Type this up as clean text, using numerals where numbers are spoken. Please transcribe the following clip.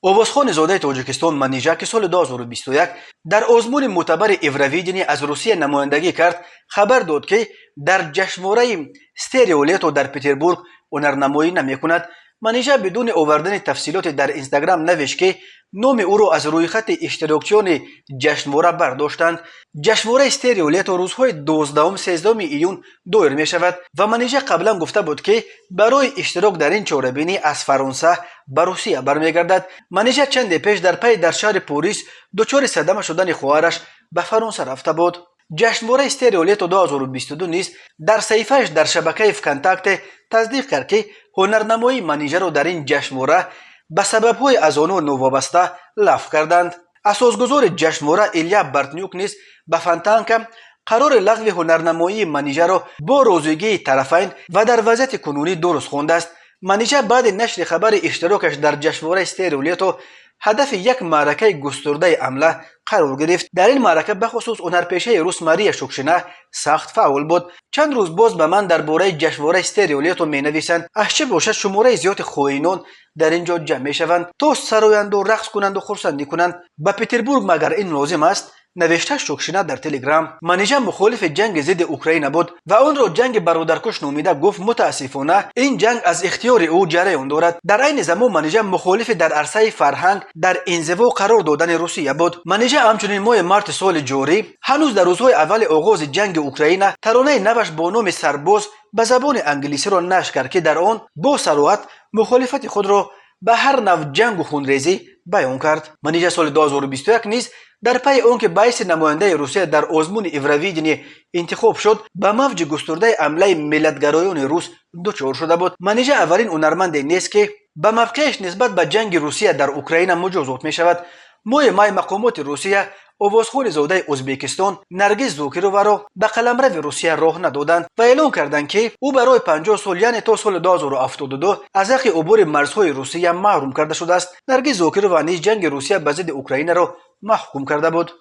Овозхони зодаи Тоҷикистон Манижа, ки соли 2021 дар озмуни мӯътабари Евровидение аз Русия намояндагӣ кард, хабар дод, ки дар ҷашнвораи «Стерео лето» дар Петербург ҳунарнамоӣ намекунад. Манижа бидуни овардани тафсилоте дар Инстаграм навишт, ки номи ӯро аз рӯйхати иштирокчиёни ҷашнвора бардоштанд. Ҷашнвораи «Стерео лето» рӯзҳои 12-13 июн доир мешавад ва Манижа қаблан гуфта буд, ки барои иштирок дар ин чорабинӣ аз Фаронса ба Русия бармегардад. Манижа чанде пеш дар пайи дар шаҳри Порис дучори садама шудани хоҳараш ба Фаронса рафта буд. Ҷашнвораи «Стерео лето 2022» низ дар саҳифааш дар шабакаи ВКонтакте тасдиқ кард, ки ҳунарнамоии Манижаро дар ин ҷашнвора ба сабабҳои аз онҳо новобаста лағв карданд. Асосгузори ҷашнвора Илья Бортнюк низ ба Фонтанка қарори лағви ҳунарнамоии Манижаро бо розигии тарафайн ва дар вазъияти кунунӣ дуруст хондааст. Манижа баъди нашри хабари иштирокаш дар ҷашнвораи «Стерео лето» ҳадафи як маъракаи густурдаи ҳамла қарор гирифт. Дар ин маърака бахусус ҳунарпешаи рус Мария Шукшина сахт фаъол буд. «Чанд рӯз боз ба ман дар бораи ҷашнвораи «Стерео лето» менависанд. Аз чӣ бошад, шумораи зиёди хоинон дар ин ҷо ҷамъ мешаванд, то сароянду рақс кунанду хурсандӣ кунанд. Ба Петербург магар ин лозим аст?» — навишта Шукшина дар Телеграм. Манижа мухолифи ҷанги зидди Украина буд ва онро ҷанги бародаркуш номида гуфт, мутаассифона, ин ҷанг аз ихтиёри ӯ ҷараён дорад. Дар айни замон Манижа мухолифи дар арсаи фарҳанг дар инзиво қарор додани Русия буд. Манижа ҳамчунин моҳи марти соли ҷорӣ, ҳанӯз дар рӯзҳои аввали оғози ҷанги Украина, таронаи наваш бо номи «Сарбоз» ба забони англисиро нашр кард, ки дар он бо сароҳат мухолифати худро ба ҳар нав ҷангу хунрезӣ баён кард. Манижа соли 2021 низ дар пайи он ки ба ҳайси намояндаи Русия дар озмуни Евровидение интихоб шуд, ба мавҷи густурдаи ҳамлаи миллатгароёни рус дучор шуда буд. Манижа аввалин ҳунарманде нест, ки ба мавқеаш нисбат ба ҷанги Русия дар Украина муҷозот мешавад. Моҳи май мақомоти Русия овозхони зодаи Ӯзбекистон Наргиз Зокироваро ба қаламрави Русия роҳ надоданд ва эълон карданд, ки ӯ барои 50 сол, яъне то соли 2072, аз ҳаққи убури марзҳои Русия маҳрум карда шудааст. Наргиз Зокирова низ ҷанги Русия ба зидди Украинаро маҳкум карда буд.